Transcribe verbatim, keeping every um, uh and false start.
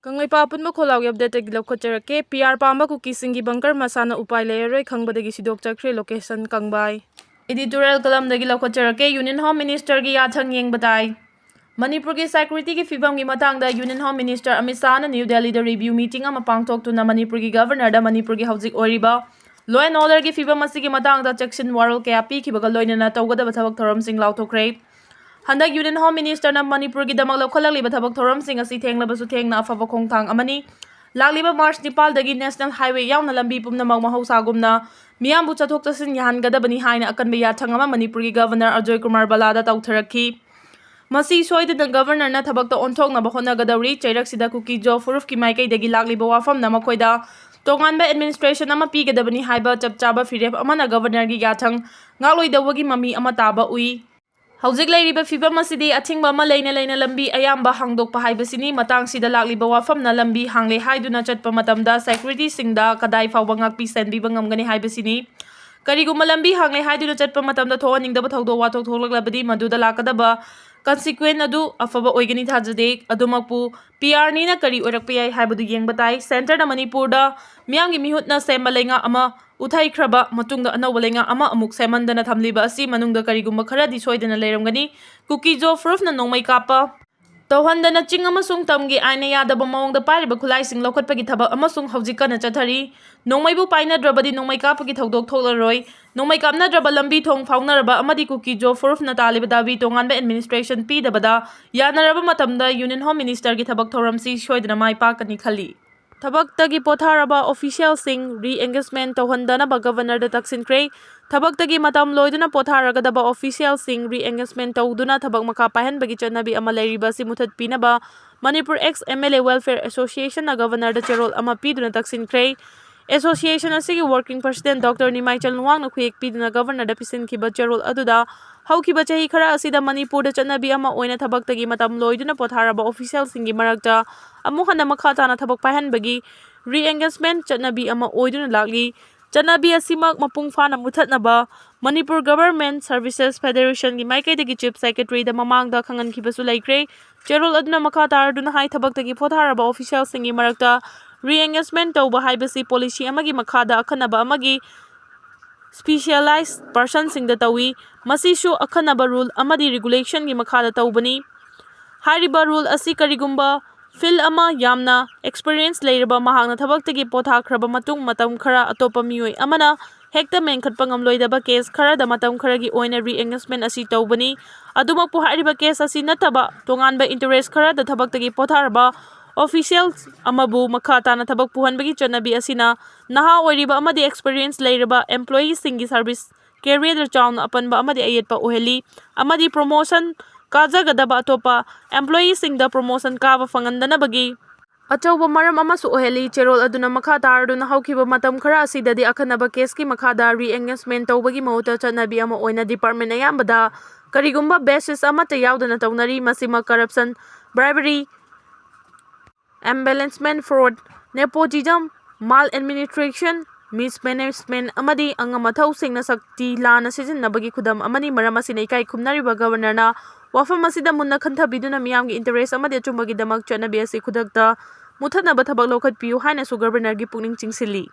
ꯀꯪꯂꯩꯄꯥꯛ ꯑꯄꯨꯟꯕ ꯈꯣꯜꯂꯥꯎꯒꯤ ꯑꯞꯗꯦꯠꯇꯒꯤ ꯂꯧꯈꯠꯆꯔꯛꯀꯦ꯫ P R ꯄꯥꯝꯕ ꯀꯨꯀꯤꯁꯤꯡꯒꯤ bunker ꯃꯁꯥꯅ ꯎꯄꯥꯏ ꯂꯩꯔꯔꯣꯏ ꯈꯪꯕꯗꯒꯤ ꯁꯤꯗꯣꯛꯆꯈ꯭ꯔꯦ꯫ ꯂꯣꯀꯦꯁꯟ ꯀꯪꯕꯥꯏ꯫ ꯏꯗꯤꯇꯣꯔꯤꯌꯦꯜ ꯀꯂꯝꯗꯒꯤ ꯂꯧꯈꯠꯆꯔꯛꯀꯦ꯫ ꯌꯨꯅꯤꯌꯟ ꯍꯣꯝ ꯃꯤꯅꯤꯁꯇꯔꯒꯤ ꯌꯥꯊꯪ ꯌꯦꯡꯕ ꯇꯥꯏ꯫ ꯃꯅꯤꯄꯨꯔꯒꯤ ꯁꯦꯀ꯭ꯌꯨꯔꯤꯇꯤꯒꯤ ꯐꯤꯕꯝꯒꯤ ꯃꯇꯥꯡꯗ ꯌꯨꯅꯤꯌꯟ ꯍꯣꯝ ꯃꯤꯅꯤꯁꯇꯔ ꯑꯃꯤꯠ ꯁꯥꯍꯅ ꯅ꯭ꯌꯨ ꯗꯦꯜꯂꯤꯗ ꯔꯤꯚ꯭ꯌꯨ ꯃꯤꯇꯤꯡ ꯑꯃ ꯄꯥꯡꯊꯣꯛꯇꯨꯅ ꯃꯅꯤꯄꯨꯔꯒꯤ ꯒꯕꯔꯅꯔꯗ ꯃꯅꯤꯄꯨꯔꯒꯤ ꯍꯧꯖꯤꯛ ꯑꯣꯏꯔꯤꯕ ꯂꯣ ꯑꯦꯟ ꯑꯣꯔꯗꯔꯒꯤ ꯐꯤꯕꯝ ꯑꯁꯤꯒꯤ ꯃꯇꯥꯡꯗ ꯆꯦꯛꯁꯤꯟ ꯋꯥꯔꯣꯜ ꯀꯌꯥ ꯄꯤꯈꯤꯕꯒ ꯂꯣꯏꯅꯅ ꯇꯧꯒꯗꯕ ꯊꯕꯛ ꯊꯧꯔꯝꯁꯤꯡ ꯂꯥꯎꯊꯣꯛꯈ꯭ꯔꯦ꯫ ꯍꯟꯗꯛ ꯌꯨꯅꯤꯌꯟ ꯍꯣꯝ ꯃꯤꯅꯤꯁꯇꯔꯅ ꯃꯅꯤꯄꯨꯔꯒꯤꯗꯃꯛ ꯂꯧꯈꯠꯂꯛꯂꯤꯕ ꯊꯕꯛ ꯊꯧꯔꯝꯁꯤꯡ ꯑꯁꯤ ꯊꯦꯡꯂꯕꯁꯨ ꯊꯦꯡꯅ ꯑꯐꯕ ꯈꯣꯡꯊꯥꯡ ꯑꯃꯅꯤ꯫ ꯂꯥꯛꯂꯤꯕ ꯃꯥꯔꯆ ꯅꯤꯄꯥꯜꯗꯒꯤ ꯅꯦꯁꯅꯦꯜ ꯍꯥꯏꯋꯦ ꯌꯥꯎꯅ ꯂꯝꯕꯤ ꯄꯨꯝꯅꯃꯛ ꯃꯍꯧꯁꯥꯒꯨꯝꯅ ꯃꯤꯌꯥꯝꯕꯨ ꯆꯠꯊꯣꯛ ꯆꯠꯁꯤꯟ ꯌꯥꯍꯟꯒꯗꯕꯅꯤ ꯍꯥꯏꯅ ꯑꯀꯟꯕ ꯌꯥꯊꯪ ꯑꯃ ꯃꯅꯤꯄꯨꯔꯒꯤ ꯒꯕꯔꯅꯔ ꯑꯖꯣꯏ ꯀꯨꯃꯥꯔ ꯕꯂꯥꯗ ꯇꯧꯊꯔꯛꯈꯤ꯫ ꯃꯁꯤ ꯁꯣꯏꯗꯅ ꯒꯕꯔꯅꯔꯅ ꯊꯕꯛꯇ ꯑꯣꯟꯊꯣꯛꯅꯕ ꯍꯣꯠꯅꯒꯗꯧꯔꯤ꯫ ꯆꯩꯔꯛꯁꯤꯗ ꯀꯨꯀꯤ ꯖꯣ ꯐꯨꯔꯨꯞꯀꯤ ꯃꯥꯏꯀꯩꯗꯒꯤ ꯂꯥꯛꯂꯤꯕ ꯋꯥꯐꯝꯅ ꯃꯈꯣꯏꯗ ꯇꯣꯉꯥꯟꯕ ꯑꯦꯗꯃꯤꯅꯤꯁꯇ꯭ꯔꯦꯁꯟ ꯑꯃ ꯄꯤꯒꯗꯕꯅꯤ ꯍꯥꯏꯕ ꯆꯞ ꯆꯥꯕ ꯐꯤꯔꯦꯞ ꯑꯃꯅ ꯒꯕꯔꯅꯔꯒꯤ ꯌꯥꯊꯪ ꯉꯥꯛꯂꯣꯏꯗꯧꯕꯒꯤ ꯃꯃꯤ ꯑꯃ ꯇꯥꯕ ꯎꯏ꯫ ꯍꯧꯖꯤꯛ ꯂꯩꯔꯤꯕ ꯐꯤꯕꯝ ꯑꯁꯤꯗꯤ ꯑꯊꯤꯡꯕ ꯑꯃ ꯂꯩꯅ ꯂꯩꯅ ꯂꯝꯕꯤ ꯑꯌꯥꯝꯕ ꯍꯥꯡꯗꯣꯛꯄ ꯍꯥꯏꯕꯁꯤꯅꯤ꯫ ꯃꯇꯥꯡꯁꯤꯗ ꯂꯥꯛꯂꯤꯕ ꯋꯥꯐꯝꯅ ꯂꯝꯕꯤ ꯍꯥꯡꯂꯦ ꯍꯥꯏꯗꯨꯅ ꯆꯠꯄ ꯃꯇꯝꯗ ꯁꯦꯀ꯭ꯌꯨꯔꯤꯇꯤꯁꯤꯡꯗ ꯀꯗꯥꯏ ꯐꯥꯎꯕ ꯉꯥꯛꯄꯤ ꯁꯦꯟꯕꯤꯕ ꯉꯝꯒꯅꯤ ꯍꯥꯏꯕꯁꯤꯅꯤ꯫ ꯀꯔꯤꯒꯨꯝꯕ ꯂꯝꯕꯤ ꯍꯥꯡꯂꯦ ꯍꯥꯏꯗꯨꯅ ꯆꯠꯄ ꯃꯇꯝꯗ ꯊꯣꯛꯍꯟꯅꯤꯡꯗꯕ ꯊꯧꯗꯣꯛ ꯋꯥꯊꯣꯛ ꯊꯣꯛꯂꯛꯂꯕꯗꯤ ꯃꯗꯨꯗ ꯂꯥꯛꯀꯗꯕ ꯀꯟꯁꯤꯀ꯭ꯋꯦꯟ ꯑꯗꯨ ꯑꯐꯕ ꯑꯣꯏꯒꯅꯤ ꯊꯥꯖꯗꯦ꯫ ꯑꯗꯨꯃꯛꯄꯨ ꯄꯤ ꯑꯥꯔꯅꯤꯅ ꯀꯔꯤ ꯑꯣꯏꯔꯛꯄ ꯌꯥꯏ ꯍꯥꯏꯕꯗꯨ ꯌꯦꯡꯕ ꯇꯥꯏ꯫ ꯁꯦꯟꯇꯔꯅ ꯃꯅꯤꯄꯨꯔꯗ ꯃꯤꯌꯥꯝꯒꯤ ꯃꯤꯍꯨꯠꯅ ꯁꯦꯝꯕ ꯂꯩꯉꯥꯛ ꯑꯃ ꯎꯠꯊꯩꯈ꯭ꯔꯕ ꯃꯇꯨꯡꯗ ꯑꯅꯧꯕ ꯂꯩꯉꯥꯛ ꯑꯃ ꯑꯃꯨꯛ ꯁꯦꯝꯍꯟꯗꯅ ꯊꯝꯂꯤꯕ ꯑꯁꯤ ꯃꯅꯨꯡꯗ ꯀꯔꯤꯒꯨꯝꯕ ꯈꯔꯗꯤ ꯁꯣꯏꯗꯅ ꯂꯩꯔꯝꯒꯅꯤ꯫ ꯀꯨꯀꯤ ꯖꯣ ꯐꯨꯔꯨꯞꯅ ꯅꯣꯡꯃꯩ ꯀꯥꯞꯄ ꯇꯧꯍꯟꯗꯅ ꯆꯤꯡ ꯑꯃꯁꯨꯡ ꯇꯝꯒꯤ ꯑꯥꯏꯟꯅ ꯌꯥꯗꯕ ꯃꯑꯣꯡꯗ ꯄꯥꯏꯔꯤꯕ ꯈꯨꯠꯂꯥꯏꯁꯤꯡ ꯂꯧꯈꯠꯄꯒꯤ ꯊꯕꯛ ꯑꯃꯁꯨꯡ ꯍꯧꯖꯤꯛ ꯀꯟꯅ ꯆꯠꯊꯔꯤ꯫ ꯅꯣꯡꯃꯩꯕꯨ ꯄꯥꯏꯅꯗ꯭ꯔꯕꯗꯤ ꯅꯣꯡꯃꯩ ꯀꯥꯞꯄꯒꯤ ꯊꯧꯗꯣꯛ ꯊꯣꯛꯂꯔꯣꯏ꯫ ꯅꯣꯡꯃꯩ ꯀꯥꯞꯅꯗ꯭ꯔꯕ ꯂꯝꯕꯤ ꯊꯣꯡ ꯐꯥꯎꯅꯔꯕ ꯑꯃꯗꯤ ꯀꯨꯀꯤ ꯖꯣ ꯐꯨꯔꯨꯞꯅ ꯇꯥꯜꯂꯤꯕ ꯗꯥꯕꯤ ꯇꯣꯉꯥꯟꯕ ꯑꯦꯗꯃꯤꯅꯤꯁꯇ꯭ꯔꯦꯁꯟ ꯄꯤꯗꯕꯗ ꯌꯥꯅꯔꯕ ꯃꯇꯝꯗ ꯌꯨꯅꯤꯌꯟ ꯍꯣꯝ ꯃꯤꯅꯤꯁꯇꯔꯒꯤ ꯊꯕꯛ ꯊꯧꯔꯝꯁꯤ ꯁꯣꯏꯗꯅ ꯃꯥꯏ ꯄꯥꯛꯀꯅꯤ ꯈꯜꯂꯤ꯫ ꯊꯕꯛꯇꯒꯤ ꯄꯣꯊꯥꯔꯕ ꯑꯣꯐꯤꯁꯤꯌꯦꯜꯁꯤꯡ ꯔꯤꯑꯦꯡꯒꯦꯖꯃꯦꯟ ꯇꯧꯍꯟꯗꯅꯕ ꯒꯕꯔꯅꯔꯗ ꯇꯛꯁꯤꯟꯈ꯭ꯔꯦ꯫ ꯊꯕꯛꯇꯒꯤ ꯃꯇꯝ ꯂꯣꯏꯗꯨꯅ ꯄꯣꯊꯥꯔꯒꯗꯕ ꯑꯣꯐꯤꯁꯤꯌꯦꯜꯁꯤꯡ ꯔꯤꯑꯦꯡꯒꯦꯖꯃꯦꯟ ꯇꯧꯗꯨꯅ ꯊꯕꯛ ꯃꯈꯥ ꯄꯥꯏꯍꯟꯕꯒꯤ ꯆꯠꯅꯕꯤ ꯑꯃ ꯂꯩꯔꯤꯕ ꯑꯁꯤ ꯃꯨꯊꯠꯄꯤꯅꯕ Manipur ex M L A welfare ꯑꯦꯁꯣꯁꯤꯌꯦꯁꯟꯅ ꯒꯕꯔꯅꯔꯗ ꯆꯦꯔꯣꯜ ꯑꯃ ꯄꯤꯗꯨꯅ ꯇꯛꯁꯤꯟꯈ꯭ꯔꯦ꯫ ꯑꯦꯁꯣꯁꯤꯌꯦꯁꯟ ꯑꯁꯤꯒꯤ ꯋꯥꯔꯀꯤꯡ ꯄ꯭ꯔꯁꯤꯗꯦꯟ ꯗꯣꯛꯇꯔ ꯅꯤꯃꯥꯏꯆꯜ ꯅꯨꯋꯥꯡꯅ ꯈꯨꯌꯦꯛ ꯄꯤꯗꯨꯅ ꯒꯕꯔꯅꯔꯗ ꯄꯤꯁꯤꯟꯈꯤꯕ ꯆꯦꯔꯣꯜ ꯑꯗꯨꯗ ꯍꯧꯈꯤꯕ ꯆꯍꯤ ꯈꯔ ꯑꯁꯤꯗ ꯃꯅꯤꯄꯨꯔꯗ ꯆꯠꯅꯕꯤ ꯑꯃ ꯑꯣꯏꯅ ꯊꯕꯛꯇꯒꯤ ꯃꯇꯝ ꯂꯣꯏꯗꯨꯅ ꯄꯣꯊꯥꯔꯕ ꯑꯣꯐꯤꯁꯤꯌꯦꯜꯁꯤꯡꯒꯤ ꯃꯔꯛꯇ ꯑꯃꯨꯛ ꯍꯟꯅ ꯃꯈꯥ ꯇꯥꯅ ꯊꯕꯛ ꯄꯥꯏꯍꯟꯕꯒꯤ ꯔꯤꯑꯦꯡꯒꯦꯖꯃꯦꯟ ꯆꯠꯅꯕꯤ ꯑꯃ ꯑꯣꯏꯗꯨꯅ ꯂꯥꯛꯂꯤ꯫ ꯆꯠꯅꯕꯤ ꯑꯁꯤꯃꯛ ꯃꯄꯨꯡ ꯐꯥꯅ ꯃꯨꯊꯠꯅꯕ ꯃꯅꯤꯄꯨꯔ ꯒꯕꯔꯃꯦꯟ ꯁꯔꯚꯤꯁꯦꯁ ꯐꯦꯗꯦꯔꯦꯁꯟꯒꯤ ꯃꯥꯏꯀꯩꯗꯒꯤ ꯆꯤꯐ ꯁꯦꯀ꯭ꯔꯦꯇꯔꯤꯗ ꯃꯃꯥꯡꯗ ꯈꯪꯍꯟꯈꯤꯕꯁꯨ ꯂꯩꯈ꯭ꯔꯦ꯫ ꯆꯦꯔꯣꯜ ꯑꯗꯨꯅ ꯃꯈꯥ ꯇꯥꯔꯗꯨꯅ ꯍꯥꯏ, ꯊꯕꯛꯇꯒꯤ ꯄꯣꯊꯥꯔꯕ ꯑꯣꯐꯤꯁꯤꯌꯦꯜꯁꯤꯡꯒꯤ ꯃꯔꯛꯇ ꯔꯤꯑꯦꯡꯒꯦꯖꯃꯦꯟ ꯇꯧꯕ ꯍꯥꯏꯕꯁꯤ ꯄꯣꯂꯤꯁꯤ ꯑꯃꯒꯤ ꯃꯈꯥꯗ ꯑꯈꯟꯅꯕ ꯑꯃꯒꯤ ꯁ꯭ꯄꯤꯁꯤꯌꯦꯂꯥꯏꯖ ꯄꯔꯁꯟꯁꯤꯡꯗ ꯇꯧꯏ꯫ ꯃꯁꯤꯁꯨ ꯑꯈꯟꯅꯕ ꯔꯨꯜ ꯑꯃꯗꯤ ꯔꯤꯒꯨꯂꯦꯁꯟꯒꯤ ꯃꯈꯥꯗ ꯇꯧꯕꯅꯤ꯫ ꯍꯥꯏꯔꯤꯕ ꯔꯨꯜ ꯑꯁꯤ ꯀꯔꯤꯒꯨꯝꯕ ꯐꯤꯜ ꯑꯃ ꯌꯥꯝꯅ ꯑꯦꯛꯁꯄꯤꯔꯤꯌꯦꯟꯁ ꯂꯩꯔꯕ ꯃꯍꯥꯛꯅ ꯊꯕꯛꯇꯒꯤ ꯄꯣꯊꯥꯈ꯭ꯔꯕ ꯃꯇꯨꯡ ꯃꯇꯝ ꯈꯔ ꯑꯇꯣꯞꯄ ꯃꯤꯑꯣꯏ ꯑꯃꯅ ꯍꯦꯛꯇ ꯃꯦꯟꯈꯠꯄ ꯉꯝꯂꯣꯏꯗꯕ ꯀꯦꯁ ꯈꯔꯗ ꯃꯇꯝ ꯈꯔꯒꯤ ꯑꯣꯏꯅ ꯔꯤꯑꯦꯡꯒꯦꯖꯃꯦꯟ ꯑꯁꯤ ꯇꯧꯕꯅꯤ꯫ ꯑꯗꯨꯃꯛꯄꯨ ꯍꯥꯏꯔꯤꯕ ꯀꯦꯁ ꯑꯁꯤ ꯅꯠꯇꯕ ꯇꯣꯉꯥꯟꯕ ꯏꯟꯇꯔꯦꯁ ꯈꯔꯗ ꯊꯕꯛꯇꯒꯤ ꯄꯣꯊꯥꯔꯕ ꯑꯣꯐꯤꯁꯤꯌꯦꯜ ꯑꯃꯕꯨ ꯃꯈꯥ ꯇꯥꯅ ꯊꯕꯛ ꯄꯨꯍꯟꯕꯒꯤ ꯆꯠꯅꯕꯤ ꯑꯁꯤꯅ ꯅꯍꯥ ꯑꯣꯏꯔꯤꯕ ꯑꯃꯗꯤ ꯑꯦꯛꯁꯄꯤꯔꯤꯌꯦꯟꯁ ꯂꯩꯔꯕ ꯑꯦꯝꯄ꯭ꯂꯣꯌꯤꯁꯤꯡꯒꯤ ꯁꯔꯚꯤꯁ ꯀꯦꯔꯤꯌꯔꯗ ꯆꯥꯎꯅ ꯑꯄꯟꯕ ꯑꯃꯗꯤ ꯑꯌꯦꯠꯄ ꯑꯣꯏꯍꯜꯂꯤ ꯑꯃꯗꯤ ꯄ꯭ꯔꯣꯃꯣꯁꯟ ꯀꯥꯖꯒꯗꯕ ꯑꯇꯣꯞꯄ ꯑꯦꯝꯄ꯭ꯂꯣꯌꯤꯁꯤꯡꯗ ꯄ꯭ꯔꯣꯃꯣꯁꯟ ꯀꯥꯕ ꯐꯪꯍꯟꯗꯅꯕꯒꯤ ꯑꯆꯧꯕ ꯃꯔꯝ ꯑꯃꯁꯨ ꯑꯣꯏꯍꯜꯂꯤ꯫ ꯆꯦꯔꯣꯜ ꯑꯗꯨꯅ ꯃꯈꯥ ꯇꯥꯔꯗꯨꯅ ꯍꯧꯈꯤꯕ ꯃꯇꯝ ꯈꯔ ꯑꯁꯤꯗꯗꯤ ꯑꯈꯟꯅꯕ ꯀꯦꯁꯀꯤ ꯃꯈꯥꯗ ꯔꯤꯑꯦꯡꯒꯦꯖꯃꯦꯟ ꯇꯧꯕꯒꯤ ꯃꯍꯨꯠꯇ ꯆꯠꯅꯕꯤ ꯑꯃ ꯑꯣꯏꯅ ꯗꯤꯄꯥꯔꯠꯃꯦꯟ ꯑꯌꯥꯝꯕꯗ ꯀꯔꯤꯒꯨꯝꯕ ꯕꯦꯁꯤꯁ ꯑꯃꯠꯇ ꯌꯥꯎꯗꯅ ꯇꯧꯅꯔꯤ꯫ ꯃꯁꯤꯃꯛ ꯀꯔꯞꯁꯟ, ꯕ꯭ꯔꯥꯏꯕꯔꯤ, ꯑꯦꯝꯕꯦꯂꯦꯟꯁꯃꯦꯟ ꯐ꯭ꯔꯣꯗ, ꯅꯦꯄꯣꯇꯤꯖꯝ, ꯃꯥꯜ ꯑꯦꯗꯃꯤꯅꯤꯁꯇ꯭ꯔꯦꯁꯟ, ꯃꯤꯁꯃꯦꯅꯦꯖꯃꯦꯟ ꯑꯃꯗꯤ ꯑꯉꯝ ꯑꯊꯧꯁꯤꯡꯅ ꯁꯛꯇꯤ ꯂꯥꯟꯅ ꯁꯤꯖꯤꯟꯅꯕꯒꯤ ꯈꯨꯗꯝ ꯑꯃꯅꯤ꯫ ꯃꯔꯝ ꯑꯁꯤꯅ ꯏꯀꯥꯏ ꯈꯨꯝꯅꯔꯤꯕ ꯒꯕꯔꯅꯔꯅ ꯋꯥꯐꯝ ꯑꯁꯤꯗ ꯃꯨꯟꯅ ꯈꯟꯊꯕꯤꯗꯨꯅ ꯃꯤꯌꯥꯝꯒꯤ ꯏꯟꯇꯔꯦꯁ ꯑꯃꯗꯤ ꯑꯆꯨꯝꯕꯒꯤꯗꯃꯛ ꯆꯠꯅꯕꯤ ꯑꯁꯤ ꯈꯨꯗꯛꯇ ꯃꯨꯊꯠꯅꯕ ꯊꯕꯛ ꯂꯧꯈꯠꯄꯤꯌꯨ ꯍꯥꯏꯅꯁꯨ ꯒꯕꯔꯅꯔꯒꯤ ꯄꯨꯛꯅꯤꯡ ꯆꯤꯡꯁꯤꯜꯂꯤ꯫